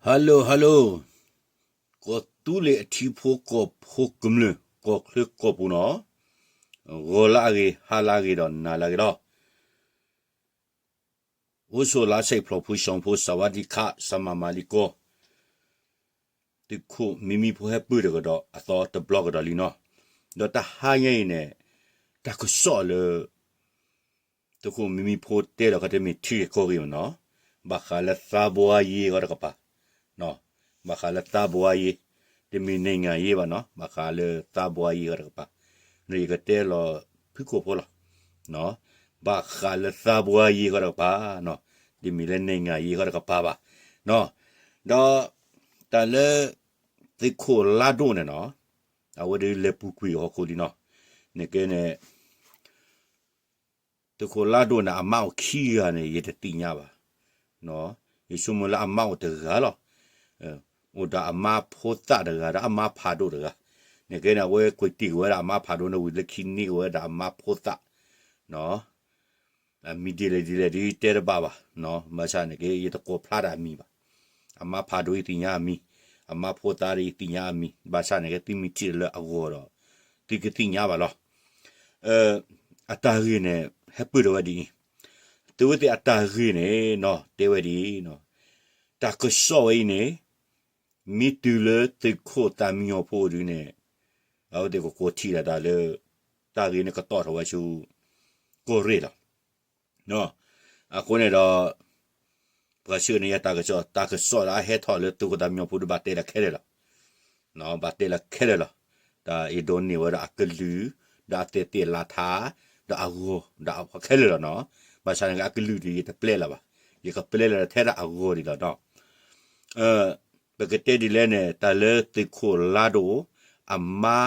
Hello hello, ကီၢ်သူလ့ၤအထံဖိကီၢ်ဖိကမျၢၢ် ကီၢ်ချၢကီၢ်ပူၤနီၤ, ဂီၤလၢအဂ့ၤ ဟါလၢအဂ့ၤဒီးနၤလၢအဂ့ၤလီၤ. အိၣ်ဆိးလၢဆဲးဖျိးဖိဆှီဖိ စဝါဒံခး စမၤမၤလံကီၢ်, သုးခိၣ်မံမံဖိဟဲပၢၢ်တကဒီးအသီတဘျီကဒီးလံနီၤ. ဒီးတဟါညါအံၤန့ၣ် တၢ်ကစီၣ်လၢ သုးခိၣ်မံမံဖိတဲလီၤခီ တမ့ၢ်ထံဂ့ၢ်ကီၢ်ဂ့ၢ်မနီၤ, ဘၣ်ဃးလၢသးဘှါယ့ၢ်ဂီၢ်တကပၤ, ဘၣ်ဃးလၢသးဘှါယ့ၢ်, တမ့ၢ် နိုင်ငံရေး ဘၣ်နီၤ, ဘၣ်ဃးလၢသးဘှါယ့ၢ်ဂီၢ်တကပၤ, ယကတဲလီၤဖုၣ်ကိာ်ဖိလီၤ, ဘၣ်ဃးလၢသးဘှါယ့ၢ်ဂီၢ်တကပၤ, တမ့ၢ်လၢ နိုင်ငံရေး ဂီၢ်တကပၤဘၣ်, ဒီး တၢ်လၢ သုးခိၣ်လါဒိၣ်န့ၣ်နီၤ, အဝဲဒၣ်လဲၤပူၤကွံာ်ဟီၣ်ခိၣ်လံနီၤ, နကဲန့ၣ် သုးခိၣ်လါဒိၣ်န့ၣ် အမါအိၣ်ခံဂၤန့ၣ် ယတသ့ၣ်ညါဘၣ်, ယဆိကမိၣ်လၢအမါအိၣ်တဂၤလီၤ, အိၣ်ဒီးအမါဖိသၣ်တဂၤ ဒီးအမါဖးဒိၣ်တဂၤ, နကဲန့ၣ် အဝဲကွံာ်တ့ၢ်ဝဲဒၣ်အမါဖးဒိၣ်န့ၣ် ဝံၤလၢခံန့ၢ်ဝဲဒၣ်အမါဖိသၣ်, အမံၤဒ်လဲၣ်ဒ်လဲၣ်ဒ်တဲတဘၣ်ဘၣ်, ဘၣ်ဆၣ်န့ၣ်က့ ယတကိးဖျါတၢ်အမံၤဘၣ်, အမါဖးဒိၣ်ယသ့ၣ်ညါအမံၤ, အမါဖိသၣ်ဒ်ယသ့ၣ်ညါအမံၤ, ဘၣ်ဆၣ်န့ၣ်က့ သုမ့ၢ်ထံၣ်လၢအဂီၢ်ဒီး သုကသ့ၣ်ညါဘၣ်လီၤ. အတၢ်ဂ့ၢ်န့ၣ် ဟဲပၢၢ်ထီၣ်ဝဲဒ်အံၤ, သုဝဲသ့ၣ်အတၢ်ဂ့ၢ်န့ၣ်နီၤ တဲဝဲဒ်အံၤ, တၢ်ကစီၣ်ဝဲအံၤန့ၣ် မ့ၢ်တုၤလၢသုးခိၣ်သးမံညီၤဖိဒုန့ၣ် အဝဲသ့ၣ်ကကိးထံၣ်လိာ်သးလၢ တၢ်ဂ့ၢ်န့ၣ်ကတီၢ်ထီၣ်ဝဲဆူ ကီၢ်ရ့ၣ်လီၤ. အဃိန့ၣ်ဒီး ပှၤဆှၢန့ၢ်ယၤတၢ်ကစီၣ်, တၢ်ကစီၣ်လၢအဟဲထီၣ်လၢသုးခိၣ်သးမံညီၤဖိဒီး ဘၣ်တဲလၢခဲလၢာ်လီၤ. ဘၣ်တဲလၢခဲလၢာ်လီၤ. တၢ်အံၤဒိးန့ၢ်ဝဲဒၣ်အကလုၢ်, ဒီးအသဲးသ့ၣ်လးထါ, ဒီးအဂီၤ, ဒီးအခဲလၢာ်လီၤနီၤ. ဘၣ်ဆၣ်န့ၣ်က့ အကလုၢ်ဒ်ယတပျဲလၢၤဘၣ်. ယကပျဲလၢၤထဲဒၣ်အဂီၤဒ်လီၤနီၤ. ပကတဲဒ်လဲၣ်န့ၣ် တၢ်လၢသုးခိၣ်လါဒိၣ် အမါ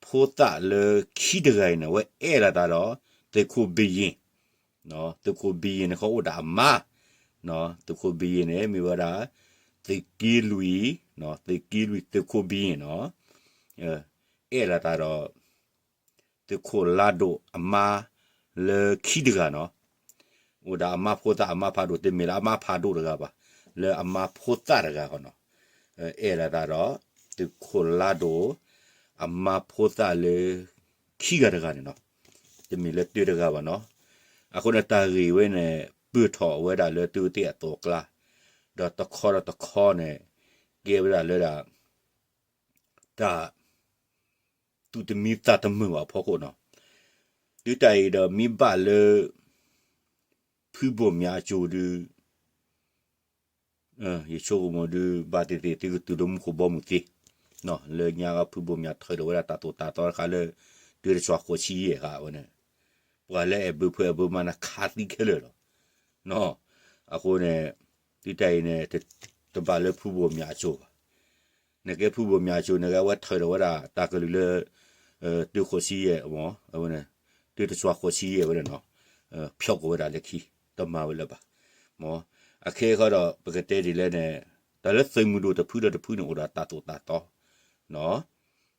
ဖိသၣ်လၢခံတဂၤအံၤန့ၣ် အဝဲအဲၣ်လိာ်သးဒီး သုးခိၣ်ဘုရင်, သုးခိၣ်ဘုရင်န့ၣ် ဃီအိၣ်ဒီးအမါ, သုးခိၣ်ဘုရင်န့ၣ် မ့ၢ်ဝဲဒၣ် သုးက့လွံၢ်, သုးက့လွံၢ်သုးခိၣ်ဘုရင်နီၤ, အဲၣ်လိာ်သးဒီး သုးခိၣ်လါဒိၣ်အမါလၢခံတဂၤနီၤ, အိၣ်ဒီးအမါဖိသၣ်အမါဖးဒိၣ် တမ့ၢ်လၢအမါဖးဒိၣ်တဂၤဘၣ်, လၢအမါဖိသၣ်တဂၤဃီနီၤ, အဲၣ်လိာ်သးဒီး သုးခိၣ်လါဒိၣ် အမါဖိသၣ်လၢခံဂၤတဂၤန့ၣ်နီၤ, တမ့ၢ်လၢတၢတဂၤဘၣ်နီၤ. အဃိန့ၣ်တၢ်ဂ့ၢ်ဝဲန့ၣ် ပၢၢ်ထီၣ်ဝဲဒၣ်လၢသုဝဲသ့ၣ်အသိးအကျါ, ဒီးတခီဒီးတခီန့ၣ် ကဲဝဲဒၣ်လၢဒၣ် တၢ် သူၣ်တမံသးတမုာ်ဘၣ်အဖီခိၣ်နီၤ, တုၤတၢ်အံၤဒီးမ့ၢ်ဘၣ်လၢ ဖုဘိၣ်မၠးအစိၤဒု ယဆိကမိၣ်ဒု ဘၣ်သ့ၣ်သ့ၣ်သုကတုၤလၢမူခိၣ်ဘီမုၢ်သ့, လၢညါဖုဘိၣ်မၠးထုးထီၣ်ဝဲဒၣ်တၢ်သိၣ်တၢ်သီတခါလၢ တၢတစွၤဃိးဆံယဲၢ်ဃီဝဲန့ၣ်, ပှၤလၢအဲၣ်ဘၢဖုအဲၣ်ဘၢမါန့ၣ်ခးသံခဲလၢာ်လီၤ. အဃိန့ၣ် တုၤတၢ်အံၤန့ၣ် တဘၣ်လၢဖုဘိၣ်မၠးအစိၤဘၣ်. နကဲဖုဘိၣ်မၠးအစိၤန့ၣ် အဝဲထုးထီၣ်ဝဲဒၣ်တၢ်ကလုၢ်လၢ တၢဃိးဆံယဲၢ်, တၢတစွၤဃိးဆံယဲၢ်ဝဲန့ၣ်နီၤ, ဖျီကိးဝဲဒၣ်လၢခံ, တမၤဝဲလၢၤဘၣ်. အခဲဃီဒီး ပကတဲဒ်လဲၣ်န့ၣ် တၢ်လၢသုးမုၢ်ဒိၣ်တဖုဒီးတဖုန့ၣ် အိၣ်ဒီးတၢ်သိၣ်တၢ်သီ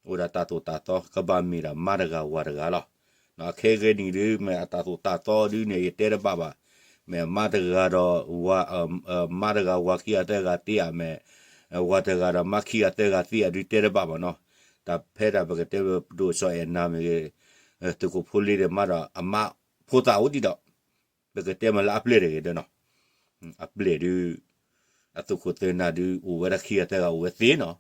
အိၣ်ဒီးတၢ်သိၣ်တၢ်သီ ကဘၣ်မ့ၢ်ဒၣ်မါတဂၤဝၤတဂၤလီၤ. အခဲဂ့ၤန့ၣ်ဒု မ့ၢ်အတၢ်သိၣ်တၢ်သီဒုန့ၣ် ယတဲတဘၣ်ဘၣ်. မ့ၢ်မါတဂၤဒီး မါတဂၤဝၤခံဂၤသၢဂၤသ့ဧါ, မ့ၢ်ဝၤတဂၤဒီးမါခံဂၤသၢဂၤသ့ဧါဒု တဲတဘၣ်ဘၣ်နီၤ. တၢ်ဖဲဒၣ်ပကတဲပဒိၣ်စီၤအဲၣ်နၤမ့ၢ်ဂ့ၤ, သုးခိၣ်ဖိလ့ဒီးမါဒီးအမါဖိသၣ်အိၣ်ဒံးဒီး ပကတဲမ့ၢ်လၢအပျဲၢ်တဂ့ၤဒီးနီၤ, အပျဲၢ်ဒု အသုးခိၣ်သၢနၤဒု အိၣ်ဝဲဒၣ်ခံဂၤသၢဂၤအိၣ်ဝဲသ့နီၤ.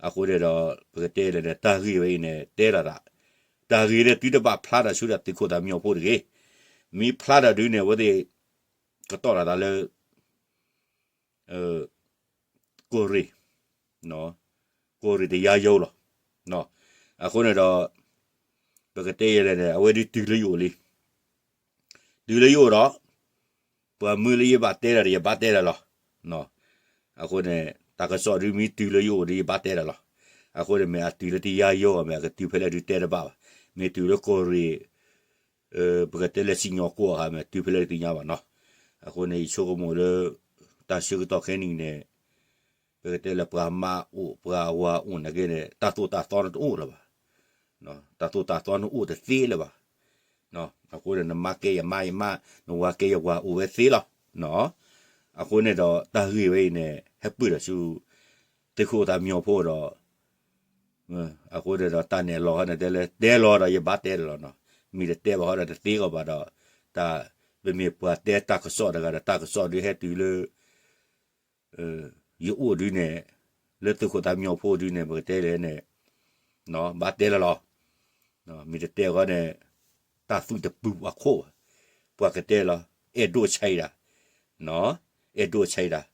အဃိန့ၣ်ဒီး ပကတဲလဲၣ်န့ၣ် တၢ်ဂ့ၢ်ဝဲအံၤန့ၣ် တဲလီၤသး, တၢ်ဂ့ၢ်န့ၣ်သုတဘၣ်ဖျါတၢ်ဆူဒၣ်သုးခိၣ်သးမံညီၤဖိတဂ့ၤ. မ့ၢ်ဖျါတၢ်ဒုန့ၣ် အဝဲသ့ၣ် ကတီၢ်လီၤသးလၢ ကီၢ်ရ့ၣ်, ကီၢ်ရ့ၣ်တယါယီလီၤ. အဃိန့ၣ်ဒီး ပကတဲယဲလဲၣ်န့ၣ် အဝဲဒုတုၤလၢယအိၣ်လံ. တုၤလၢယအိၣ်ဒီး ပှၤမၢလၢယဘၣ်တဲတၢ်ဒီး ယဘၣ်တဲတၢ်လီၤ. အဃိန့ၣ် တၢ်ကစီၣ်ဒုမ့ၢ်တုၤလၢယအိၣ်ဒီး ယဘၣ်တဲတၢ်လီၤ. အဃိန့ၣ် မ့ၢ်အတုၤလၢတယါယီ မ့ၢ်အကတုၤဖဲလဲၣ်ဒုတဲတဘၣ်ဘၣ်. မ့ၢ်တုၤလၢကီၢ်ရ့ၣ် ပကတဲလၢစံၣ်ညီၣ်ကွီၢ်အခါ မ့ၢ်တုၤဖဲလဲၣ်တသ့ၣ်ညါဘၣ်နီၤ. အဃိန့ၣ် ယဆိကမိၣ်လၢ တၢ်ဆၢကတီၢ်ခဲနံၣ်န့ၣ် ပကတဲလၢပှၤမါအိၣ်ပှၤဝၤအိၣ်နာ်က့န့ၣ် တၢ်သိၣ်တၢ်သီန့ၣ်တအိၣ်လၢၤဘၣ်. တၢ်သိၣ်တၢ်သီန့ၣ်အိၣ်တသ့လၢၤဘၣ်. အဃိန့ၣ် နမါကဲယမါ ယမါ နဝၤကဲယဝၤအိၣ်ဝဲသ့လီၤ. အဃိန့ၣ်ဒီးတၢ်ဂ့ၢ်ဝဲအံၤန့ၣ် ဟဲပၢၢ်ဒီးဆူ သုးခိၣ်သးမံညီဖိဒီး အဃိန့ၣ်ဒီးတၢ်နဲၣ်လီၤန့ၣ် တဲလၢတဲလီၤဒီးယဘၣ်တဲလီၤနီၤ, မ့ၢ်တတဲဘၣ်ဃီဒီးတသ့ကီးဘၣ်ဒီး တၢ် ပမ့ၢ်ပှၤတဲတၢ်ကစီၣ်တဂၤဒီး တၢ်ကစီၣ်ဒုးဟဲတုၤလၢ ယအိၣ်ဒုးန့ၣ် လၢသုးခိၣ်သးမံညီဖိဒုးန့ၣ် ပကတဲလဲၣ်န့ၣ် ဘၣ်တဲလီၤလီၤ. မ့ၢ်တတဲဃီန့ၣ် တၢ်သူၣ်တပူၤအခိၣ်ဘၣ်, ပှၤကတဲလီၤ အဲၣ်ဒိၣ်ဆါအံၤဒၣ်, အဲၣ်ဒိၣ်ဆါအံၤဒၣ်.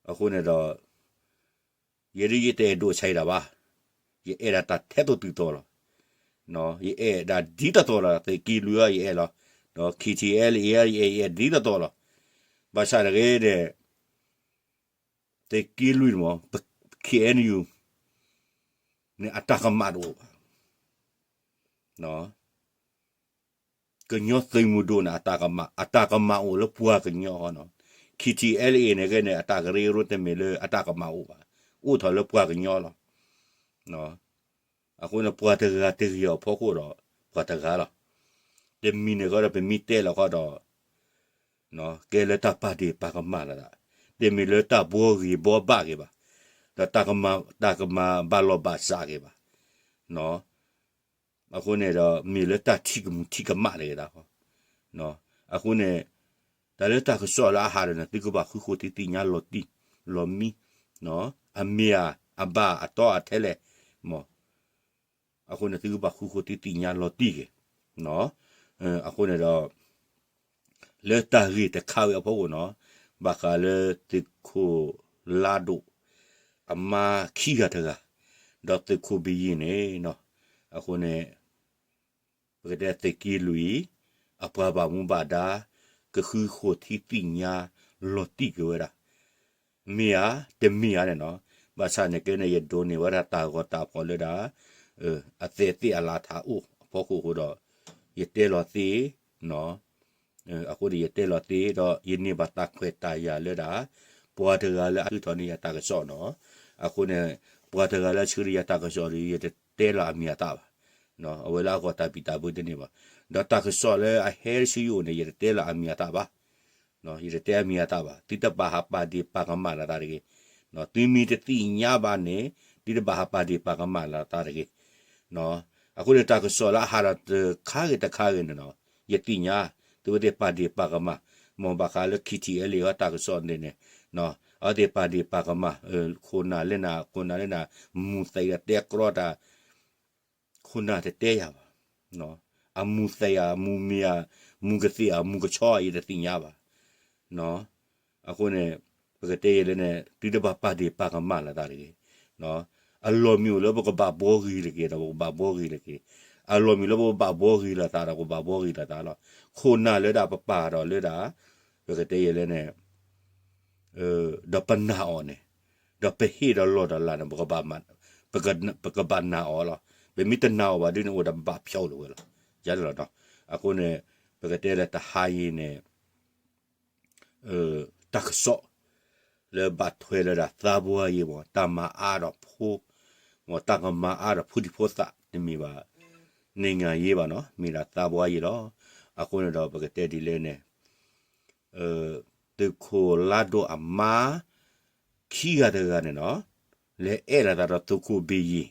အဃိန့ၣ်ဒီး ယဲဒၣ်ယတအဲၣ်ဒိၣ်ဆါအံၤဒၣ်ဘၣ်, ယအဲၣ်ဒၣ်တၢ်ထဲသိးတုၤသိးလီၤ. ယအဲၣ်ဒၣ်ဒ်သိးသိးလီၤ, သုးက့လွံၢ်အံၤယအဲၣ်လီၤ, ဒီး KTLA အံၤယအဲၣ် ယအဲၣ်ဒ်သိးသိးလီၤ. ဘၣ်ဆၣ်တဂ့ၤန့ၣ် သုးက့လွံၢ်န့ၣ်မ့ၢ် KNU န့ၣ် အတၢ်ကမၣ်တအိၣ်ဘၣ်. ကညီသုးမုၢ်ဒိၣ်န့ၣ် အတၢ်ကမၣ်, အတၢ်ကမၣ်အိၣ်လၢပှၤကညီဃီနီၤ. KTLA န့ၣ်ဂ့ၤန့ၣ် အတၢ်ကရၢကရိတမ့ၢ်လၢအတၢ်ကမၣ်အိၣ်ဘၣ်, အိၣ်ထီၣ်လၢပှၤကညီလီၤ. အဃိန့ၣ် ပှၤတဂၤတဂ့ၤအဖီခိၣ်ဒီး ပှၤတဂၤလီၤ. တမံၤန့ၣ်ဃီဒီး ပမ့ၢ်တဲလီၤဃီဒီး ကဲလၢတၢ်ပာ်ဒ့ၣ်ပာ်ကမၣ်လီၤသး, တမ့ၢ်လၢတၢ်ဘှီဂ့ၤဘှီဘၣ်က့ၤဘၣ်, ဒီးတၢ်ကမၤဘၣ်လီၢ်ဘၣ်စးက့ၤဘၣ်. အဃိန့ၣ်ဒီး မ့ၢ်လၢတၢ်ထံၣ်ကမူၣ်ထံၣ်ကမၣ်တဂ့ၤဒၣ်ဃီ. အဃိန့ၣ် တၢ်လၢတၢ်ကစီၣ်လၢအဟးဒီးန့ၣ် သုကဘၣ်ဃုဃိထံသ့ၣ်ညါလီၤတံၢ်လီၤမံ, အမ့ၢ်ဧါ အဘၣ်အတီအထဲလဲၣ်မး. အဃိန့ၣ် သုကဘၣ်ဃုဃိထံသ့ၣ်ညါလီၤတံၢ်က့ၤ. အဃိန့ၣ်ဒီး လၢတၢ်ဂ့ၢ်တခါဝဲအဖီခိၣ်နီၤ, ဘၣ်ဃးလၢသုးခိၣ်လါဒိၣ် အမါခံဂၤတဂၤ, ဒီးသုးခိၣ်ဘံယံၤန့ၣ်နီၤ, အဃိန့ၣ် ပကတဲသုးက့လွံၢ် အပှၤဘၣ်မူဘၣ်ဒါ ကဃုဃိထံသ့ၣ်ညါလီၤတံၢ်က့ၤဝဲဒၣ် မ့ၢ်ဧါ တမ့ၢ်ဧါန့ၣ်နီၤ. ဘၣ်ဆၣ်န့ၣ်ကဲန့ၣ် ယဒိးန့ၢ်ဝဲဒၣ်တၢ်ဂီၤတၢ်ဖီၣ်လၢဒၣ် အသဲးသ့ၣ်အလါထးအိၣ်အဖီခိၣ်အဃိဒီး ယတဲလီၤသ့ အဃိန့ၣ် ယတဲလီၤသ့ဒီး ယန့ၢ်ဘၣ်တၢ်ခွဲးတၢ်ယာ်လၢဒၣ် ပှၤတဂၤလၢအထုးထီၣ်န့ၢ်ယၤတၢ်ကစီၣ်နီၤ. အဃိန့ၣ် ပှၤတဂၤလၢအဆှၢန့ၢ်ယၤတၢ်ကစီၣ်ဒီး ယတတဲလီၤအမံၤအသၣ်ဘၣ်. အဝဲလၢအဂီၢ်တၢ်ဘံၣ်တၢ်ဘၢတန့ၢ်ဘၣ်. ဒီးတၢ်ကစီၣ်လၢအဟဲဆူယအိၣ်န့ၣ် ယတတဲလီၤအမံၤအသၣ်ဘၣ်. ယတတဲအမံၤအသၣ်ဘၣ်. သုတဘၣ်ဟးပာ်ဒ့ၣ်ပာ်ကမၣ်လီၤသးတဂ့ၤ. သုမ့ၢ်တသ့ၣ်ညါဘၣ်န့ၣ် သုတဘၣ်ဟးပာ်ဒ့ၣ်ပာ်ကမၣ်လီၤသးတဂ့ၤ. အဃိန့ၣ်တၢ်ကစီၣ်လၢအဟးဒီးတခါဂ့ၤတခါဂ့ၤန့ၣ်နီၤ, ယသ့ၣ်ညါ သုဝဲသ့ၣ်ပာ်ဒ့ၣ်ပာ်ကမၣ်, မ်ဘၣ်ဃးလၢ ခံထံၣ်အဲလ့ၣ် အတၢ်ကစီၣ်န့ၣ်န့ၣ် အဝဲသ့ၣ်ပာ်ဒ့ၣ်ပာ်ကမၣ်, ခိၣ်နၢ်လၢနၤ ခိၣ်နၢ်လၢနၤ မူၤသးယၤတဲကြီတၢ် ခိၣ်နၢ်တတဲယၤဘၣ်. အမူၤသးယၤ အမူၤမ့ၤဧါ မူၤကသ့ၣ်ဧါ မူၤကဆီဧါ ယတသ့ၣ်ညါဘၣ်. အဃိန့ၣ် ပကတဲယဲလၢန့ၣ် သုတဘၣ်ပာ်ဒ့ၣ်ပာ်ကမၣ်လီၤသးတဂ့ၤ. အလီၢ်မ့ၢ်အိၣ်လၢပကဘၣ်ဘှီဂ့ၤလၢက့ၤဒီး ပကဘၣ်ဘှီဂ့ၤလၢက့ၤ, အလီၢ်မ့ၢ်လၢပကဘၣ်ဘှီဂ့ၤလီၤသးဒီး ပကဘၣ်ဘှီဂ့ၤလီၤသးလီၤ. ခိၣ်နၢ်လၢဒၣ်ပပာ်ဒီးလၢဒၣ် ပကတဲယဲလၢန့ၣ် ဒီးပနာ်အီၤန့ၣ်, ဒီးပဟ့ၣ်ဒီးလီၢ်ဒီးလၤန့ၣ် ပကဘၣ်နာ်အီၤလီၤ. ပမ့ၢ်တနာ်အီၤဘၣ်ဒ်န့ၣ် အိၣ်ဒီးပဘၣ်ဖျီလိာ်ဝဲလီၤ. ယၤလီၤနီၤ. အဃိန့ၣ် ပကတဲလၢတဟါအံၤန့ၣ် တၢ်ကစီၣ် လၢဘၣ်ထွဲလၢဒၣ်သးပှၢ်ယံၤမ့ၢ် တၢ်မၤအါဒီးဖိ, မ့ၢ်တၢ်ကမၤအါဒီးဖိဒံဖိသၣ်တမ့ၢ်ဘၣ် နံၣ်ငါယ့ဘၣ်နီၤ မ့ၢ်ဒၣ်သးပှၢ်ယံၤလီၤ. အဃိန့ၣ်ဒီးပကတဲဒ်လဲၣ်န့ၣ် သုးခိၣ်လါဒိၣ်အမါ ခံဂၤတဂၤန့ၣ်နီၤ လဲၤအဲၣ်လိာ်သးဒီးသုးခိၣ်ဘံယံ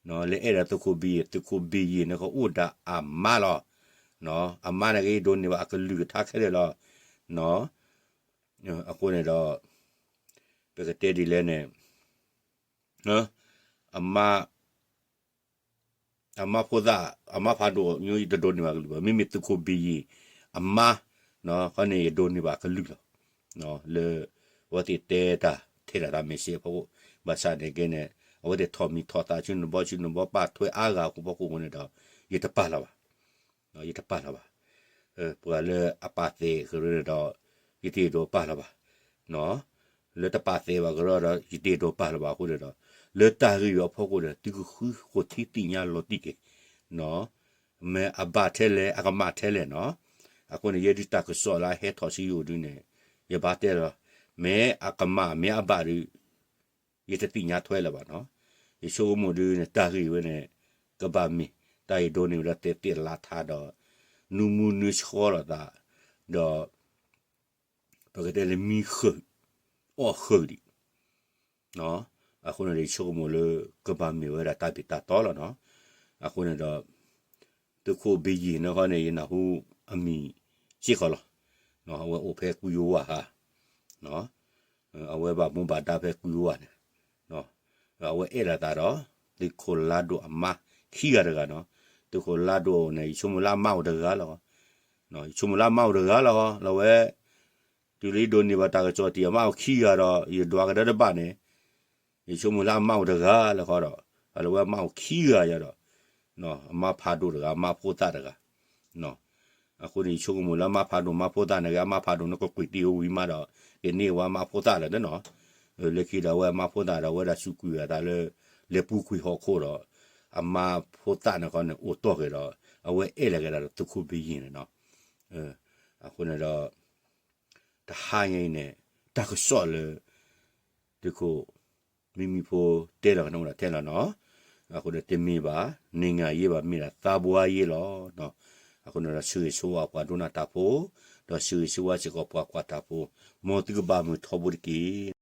ၤ, လဲၤအဲၣ်ဒီးသုးခိၣ်ဘံယံၤ သုးခိၣ်ဘံယံၤန့ၣ်ကအိၣ်ဒၣ်အမါလီၤ. အမါန့ၣ်က့ဒိးန့ၢ်ဘၣ်အကလုၢ်ကထါခဲလၢာ်လီၤ. အဃိန့ၣ်ဒီး ပကတဲဒ်လဲၣ်န့ၣ် အမါ အမါဖိသၣ် အမါဖးဒိၣ်ညိ ယတဒိးန့ၢ်ဘၣ်ကလုၢ်ဘၣ် မ့မ့ၢ်သုးခိၣ်ဘံယံၤ အမါ ခီန့ၣ် ယဒိးန့ၢ်ဘၣ်ကလုၢ်လီၤ. လၢ အဝဲသ့ၣ်တဲတၢ်ထဲဒၣ်တၢ် message အဖီခိၣ် ဘၣ်ဆၣ်န့ၣ်က့န့ၣ် အဝဲသ့ၣ်ထီၣ်မံၤထီၣ်သးဆူနဘီဆူနဘီ ပာ်ထွဲအါဂၤအဃိဖီခိၣ်အဃိန့ၣ်ဒီး ယတပာ်လီၤဘၣ် ယတပာ်လီၤဘၣ်. ပှၤလၢအပာ်သဲးကရၢန့ၣ်ဒီး ယတအဲၣ်ဒိးပာ်လီၤဘၣ်. လၢတပာ်သဲးဘၣ်ကရၢဒီး ယတအဲၣ်ဒိးပာ်လီၤဘၣ်အဃိန့ၣ်ဒီး လၢတၢ်ဂ့ၢ်ဝဲအဖီခိၣ်ဒီး သုကဃုဃိထံသ့ၣ်ညါလီၤတံၢ်က့ၤ မ့ၢ်အဘၣ်ထဲလဲၣ် အကမၣ်ထဲလဲၣ်နီၤ. အဃိန့ၣ် ယဲဒုးတၢ်ကစီၣ်လၢအဟဲထီၣ်ဆူယအိၣ်ဒုးန့ၣ် ယဘၣ်တဲလီၤ မ့ၢ်အကမၣ်မ့ၢ်အဘၣ်ဒုး ယတသ့ၣ်ညါထွဲလၢၤဘၣ်နီၤ. ယဆိကမိၣ်ဒုးန့ၣ် တၢ်ဂ့ၢ်ဝဲန့ၣ် ကဘၣ်မ့ၢ် တၢ်ယဒိးန့ၢ်ဝဲဒၣ်သဲးသ့ၣ်လါထါဒီး နူမူနူဆှီလိာ်သး ဒီး ပကတဲလၢမံဃုာ်, အီၣ်ဃုာ်ဒံး, အဃိန့ၣ်ဒီး ယဆိကမိၣ်လၢ ကဘၣ်မ့ၢ်ဝဲဒၣ်တၢ်ဘ့ၣ်တၢ်တီလီၤနီၤ. အဃိန့ၣ်ဒီး သုးခိၣ်ဘံယံၤန့ၣ်ဃီန့ၣ် ယနၢ်ဟူအမံၤစ့ၢ်ကီးလီၤ. အဝဲအိၣ်ဖဲကွံယဝၤဧါ, အဝဲဘၣ်မူဘၣ်ဒါဖဲကွံယဝၤန့ၣ်, အဝဲအဲၣ်လိာ်သးဒီး သုးခိၣ်လါဒိၣ်အမါခံဂၤတဂၤနီၤ. သုးခိၣ်လါဒိၣ်န့ၣ် ယဆိကမိၣ်လၢအမါအိၣ်တဂၤလီၤ. ယဆိကမိၣ်လၢအမါအိၣ်တဂၤလီၤ. လီၤဝဲ တုၤလၢယဒိးန့ၢ်ဘၣ်တၢ်ကစီၣ်တံၢ် အမါအိၣ်ခံဂၤဒီး ယဒွးကဒီးတဘၣ်န့ၣ်, ယဆိကမိၣ်လၢအမါအိၣ်တဂၤလီၤဃီဒီး အလီၤဝဲအမါအိၣ်ခံဂၤယၤဒီး အမါဖးဒိၣ်တဂၤ အမါဖိသၣ်တဂၤ, အဃိန့ၣ် ယဆိကမိၣ်လၢအမါဖးဒိၣ်မါဖိသၣ်န့ၣ်ဂ့ၤ အမါဖးဒိၣ်န့ၣ်ကကွံာ်တ့ၢ်ဝံၤမးဒီး ကန့ၢ်ဝဲအမါဖိသၣ်လီၤနီၤ. လၢခံဒီးအဝဲအမါဖိသၣ်ဒီး အဝဲဒၣ်စူးကွံာ်အသးလၢ လဲၤပူၤကွံာ်ဟီၣ်ခိၣ်ဒီး အမါဖိသၣ်န့ၣ်ဃီန့ၣ် အိၣ်တီၢ်က့ၤဒီး အဝဲအဲၣ်လီၤက့ၤဒၣ်ဒီးသုးခိၣ်ဘံယံၤန့ၣ်နီၤ. အဃိန့ၣ်ဒီး တဟါညါအံၤန့ၣ် တၢ်ကစီၣ်လၢ သုးခိၣ်မံမံဖိတဲလီၤကနၣ်အိၣ်ဒၣ်ထဲလီၤနီၤ. အဃိန့ၣ်တမ့ၢ်ဘၣ် နံၤငါယ့ဘၣ် မ့ၢ်ဒၣ်သးပှၢ်ယ့လီၤ. အဃိန့ၣ်ဒီး ဆၢဂ့ၤဆၢဝါပှၤဒိကနၣ်တၢ်ဖိ, ဒီးဆၢဂ့ၤဆၢဝါစ့ၢ်ကီးပှၤကွၢ်တၢ်ဖိ, မ်သုကဘၣ်မုာ်ထီဘိတက့ၢ်.